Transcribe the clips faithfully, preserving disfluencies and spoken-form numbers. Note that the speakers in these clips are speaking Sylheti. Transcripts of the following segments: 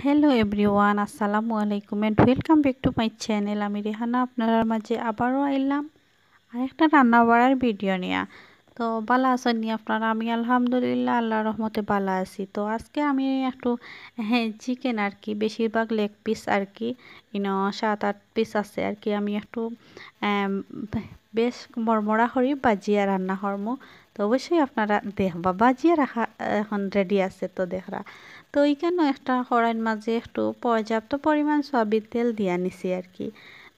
Hello everyone, আসসালামু আলাইকুম and welcome back to my channel। আমি রেহানা আপনারার মাঝে আবারও আইলাম আরেকটা রান্না বাড়ার ভিডিও নিয়া। তো ভালা আছইন নি আপনারা? আমি আলহামদুলিল্লাহ আল্লাহর রহমতে ভালা আছি। তো আজকে আমি একটু, হ্যাঁ, চিকেন আর কি, বেশিরভাগ লেগ পিস আর কি, ইনো সাত আট পিস আছে আর কি। আমি একটু, আম, বেশ মরমরা করি ভাজিয়া রান্না করমু। তো অবশ্যই আপনারা দেখবা, ভাজিয়া রাখা এখন রেডি আছে তো দেখরা। তো ইখানো একটা কড়াইর মাঝে একটু পর্যাপ্ত পরিমাণ সয়াবিন তেল দিয়া নিছি আর কি।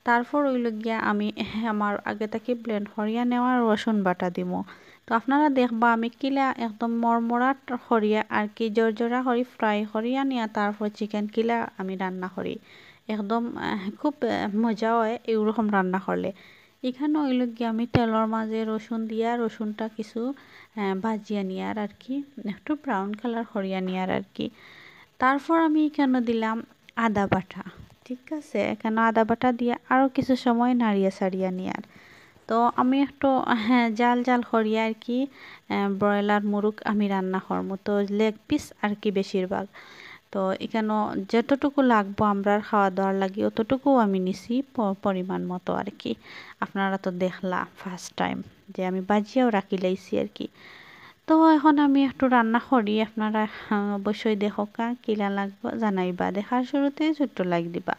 তারপর অইলো গিয়া আমি আমার আগে থাকি ব্লেন্ড করিয়া নেওয়া রসুন বাটা দিমু। তো আপনারা দেখবা আমি কিলা একদম মরমরা করিয়া আর কি, জরজরা করি ফ্রাই করিয়া নিয়া তারপর চিকেন কিলা আমি রান্না করি। একদম, আহ, খুব, আহ, মজা হয় এইরকম রান্না করলে। ইখানো অইলো গিয়া আমি তেলর মাঝে রসুন দিয়া, রসুনটা কিছু, আহ, ভাজিয়া নিয়ার আর কি, একটু ব্রাউন কালার করিয়া নিয়ার আর কি। তারপর আমি ইখানো দিলাম আদা বাটা, ঠিক আছে? ইখানো আদা বাটা দিয়া আরও কিছু সময় নাড়িয়া চাড়িয়া নিয়ার। তো আমি একটু, হ্যাঁ, জাল জাল করিয়া আর কি, আহ, ব্রয়লার মুরগ আমি রান্না করমু। তো লেগ পিস আর কি বেশিরভাগ। তো ইখানো যতটুকু লাগবো আমরার খাওয়া দাওয়ার লাগি, অতটুকু আমি নিছি প-, পরিমাণ মতো আর কি। আপনারা তো দেখলা ফার্স্ট টাইম যে আমি ভাজিয়াও রাখি লাইছি আর কি। তো এখন আমি একটু রান্না করি, আপনারা, আহ, অবশ্যই দেখউক্কা, কিলা লাগবো জানাইবা। দেখার শুরুতে ছোট্ট লাইক দিবা।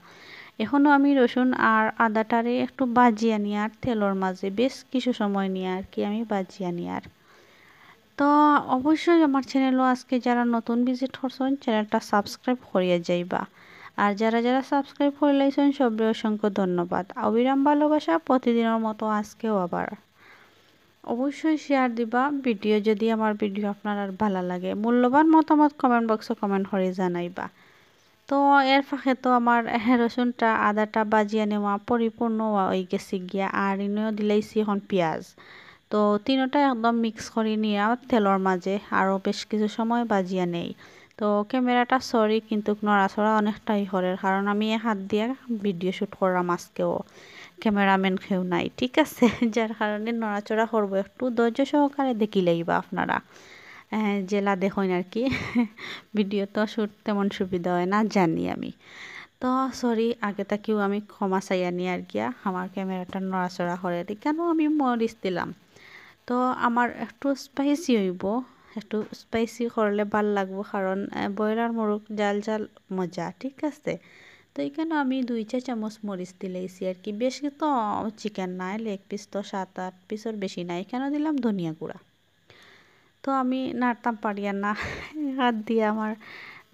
এখনো আমি রসুন আর আদাটারে একটু ভাজিয়া নিয়ার তেলর মাঝে বেশ কিছু সময় নিয়া আর কি আমি ভাজিয়া নিয়ার। তো অবশ্যই আমার চ্যানেলও আজকে যারা নতুন ভিজিট করছইন, চ্যানেলটা সাবস্ক্রাইব করিয়া যাইবা। আর যারা যারা সাবস্ক্রাইব করি লাইছইন, সবরে অসংখ্য ধন্যবাদ। অবিরাম ভালোবাসা প্রতিদিনের মতো আজকেও আবার। অবশ্যই শেয়ার দিবা ভিডিও, যদি আমার ভিডিও আপনারার ভালা লাগে। মূল্যবান মতামত কমেন্ট বক্সে কমেন্ট করি জানাইবা। তো এর ফাঁকে তো আমার, এহ, রসুনটা, আদাটা ভাজিয়া নেওয়া পরিপূর্ণ অওয়া অইগেছে গিয়া। আর ইনো দিলাইছি এখন পিয়াজ। তো তিনোটা একদম মিক্স করি নিয়া তেলর মাঝে আরও বেশ কিছু সময় ভাজিয়া নেই। তো ক্যামেরাটা সরি, কিন্তু নড়াচড়া অনেকটাই করের, কারণ আমি এক হাত দিয়া ভিডিও শ্যুট করলাম আজকেও, ক্যামেরাম্যান কেউ নাই, ঠিক আছে? যার কারণে নড়াচড়া করবো একটু, ধৈর্য সহকারে দেখি লাইবা আপনারা। আহ, যেলা দেখইন আর কি। ভিডিও তো শ্যুট তেমন সুবিধা হয় না, জানি আমি। তো সরি, আগে থাকিও আমি ক্ষমা চাইয়া নিয়ার গিয়া, আমার ক্যামেরাটা নড়াচড়া করের। ইখানো আমি মরিচ দিলাম। তো আমার একটু স্পাইসি অইবো, একটু স্পাইসি করলে ভালা লাগবো, কারণ, আহ, ব্রয়লার মুরগ জাল জাল মজা, ঠিক আছে? তো ইখানো আমি দুই চা চামচ মরিচ দিলাইছি আর কি, বেশি তো চিকেন নাই, লেগ পিস তো সাত আট পিসর বেশি নাই। ইখানো দিলাম ধনিয়া গুঁড়া। তো আমি নাড়তাম পারিয়ার না, হাত দিয়া আমার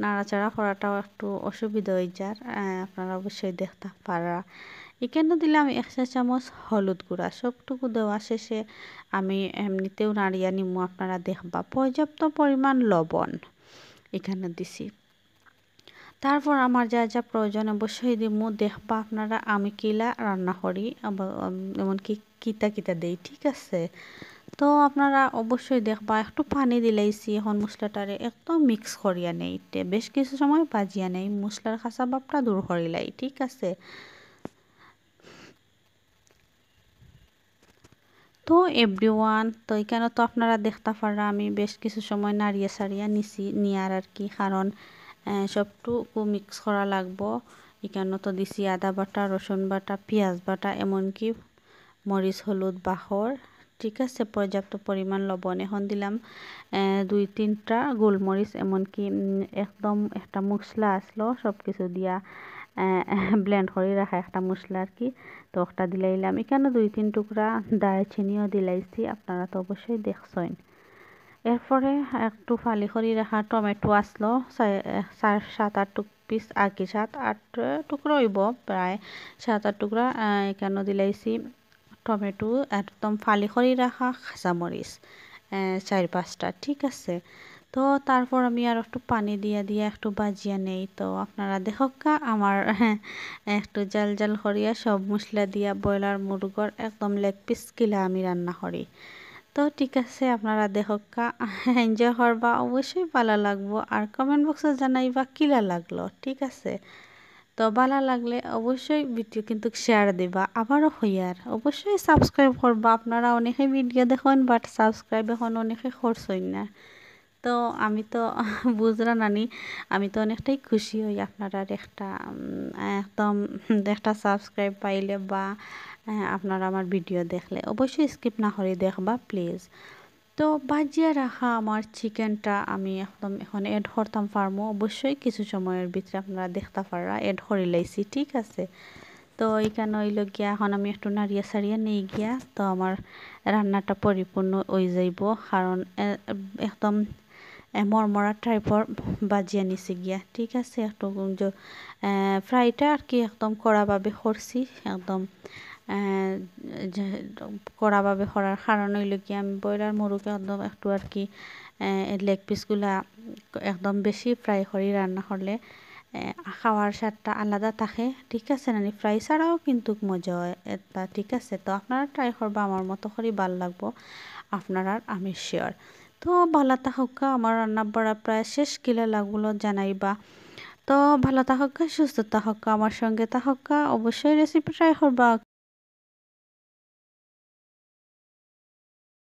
নাড়াচাড়া করাটাও একটু অসুবিধা অইযার। আহ, আপনারা অবশ্যই দেখতা পাররা। ইখানো দিলাম এক চা চামচ হলুদ গুঁড়া। সবটুকু দেওয়া শেষে আমি এমনিতেও নাড়িয়া নিমু, আপনারা দেখবা। পর্যাপ্ত পরিমাণ লবণ ইখানো দিছি। তারপর আমার যা যা প্রয়োজন অবশ্যই দিমু। দেখবা আপনারা আমি কিলা রান্না করি, আবার, উম, এমনকি কিতা কিতা দেই, ঠিক আছে? তো আপনারা অবশ্যই দেখবা, একটু পানি দিলাইছি, এখন মশলাটারে একদম মিক্স করিয়া নেই, তে বেশ কিছু সময় ভাজিয়া নেই, মশলার কাঁচা ভাবটা দূর করিলাই, ঠিক আছে? তো এভরিওয়ান, তো ইখানো তো আপনারা দেখতা পাররা আমি বেশ কিছু সময় নাড়িয়া চাড়িয়া নিছি, নিয়ার আর কি, কারণ, আহ, সবটুকু মিক্স করা লাগবো। ইখানো তো দিছি আদা বাটা, রসুন বাটা, পিয়াজ বাটা, এমনকি মরিচ, হলুদ, বাখর, ঠিক আছে, পর্যাপ্ত পরিমাণ লবণ। এখন দিলাম, আহ, দুই তিনটা গোলমরিচ, এমনকি, উম, একদম একটা মশলা আসলো, সব কিছু দিয়া, আহ, ব্লেন্ড করি রাখা একটা মশলা আর কি। তো একটা দিলাইলাম। ইখানো দুই তিন টুকরা দারচিনিও দিলাইছি, আপনারা তো অবশ্যই দেখছইন। এরপরে একটু ফালি করি রাখা টমেটো আসলো, সা-, চার, সাত আট টুক পিস আর কি, সাত আট টুকরা অইবো, প্রায় সাত আট টুকরা। আহ, ইখানো দিলাইছি টমেটো, একদম ফালি করি রাখা কাঁচামরিচ, আহ, চার পাঁচটা, ঠিক আছে। তো তারপর আমি আর একটু পানি দিয়া দিয়া একটু ভাজিয়া নেই। তো আপনারা দেখউক্কা আমার একটু জাল জাল করিয়া সব মশলা দিয়া ব্রয়লার মুরগর একদম লেগ পিস কিলা আমি রান্না করি। তো ঠিক আছে, আপনারা দেখউক্কা, এনজয় করবা, অবশ্যই ভালা লাগবো। আর কমেন্ট বক্সে জানাইবা কিলা লাগলো, ঠিক আছে? তো ভালা লাগলে অবশ্যই ভিডিও কিন্তু শেয়ার দিবা। আবারও কইয়ার, অবশ্যই সাবস্ক্রাইব করবা। আপনারা অনেকে ভিডিও দেখইন, but সাবস্ক্রাইব এখন অনেকে করছইন না। তো আমি তো বুঝরা নানি, আমি তো অনেকটাই খুশি হই আপনারার একটা উম, একদম একটা সাবস্ক্রাইব পাইলে বা আহ, আপনারা আমার ভিডিও দেখলে অবশ্যই স্কিপ না করে দেখবা প্লিজ। তো ভাজিয়া রাখা আমার চিকেনটা আমি একদম এখন অ্যাড করতাম ফার্মো, অবশ্যই কিছু সময়ের ভিতরে আপনারা দেখতা পাররা অ্যাড করি লাইছি, ঠিক আছে? তো এখানে হইল গিয়া এখন আমি একটু নাড়িয়া সারিয়া নেই গিয়া, তো আমার রান্নাটা পরিপূর্ণ হয়ে যাইব, কারণ এ- একদম এ, মরমরা টাইপর ভাজিয়া নিছি গিয়া, ঠিক আছে? একটু ফ্রাইটা আর কি একদম কড়াভাবে করছি, একদম আহ, যে কড়াভাবে করার কারণ হইল কি, আমি ব্রয়লার মুরগ একদম একটু আর কি লেগ পিসগুলা একদম বেশি ফ্রাই করি রান্না করলে আহ, খাওয়ার স্বাদটা আলাদা থাকে, ঠিক আছে নানি? ফ্রাই ছাড়াও কিন্তু মজা হয় এটা, ঠিক আছে? তো আপনারা ট্রাই করবা, আমার মতো করি ভালা লাগবো আপনারার, আমি শিওর। তো ভালা থাকউক্কা, আমার রান্না বাড়া প্রায় শেষ, কিলা লাগলো জানাইবা। তো ভালা থাকউক্কা, সুস্থ থাকউক্কা, আমার সঙ্গে থাকউক্কা, অবশ্যই রেসিপি ট্রাই করবা।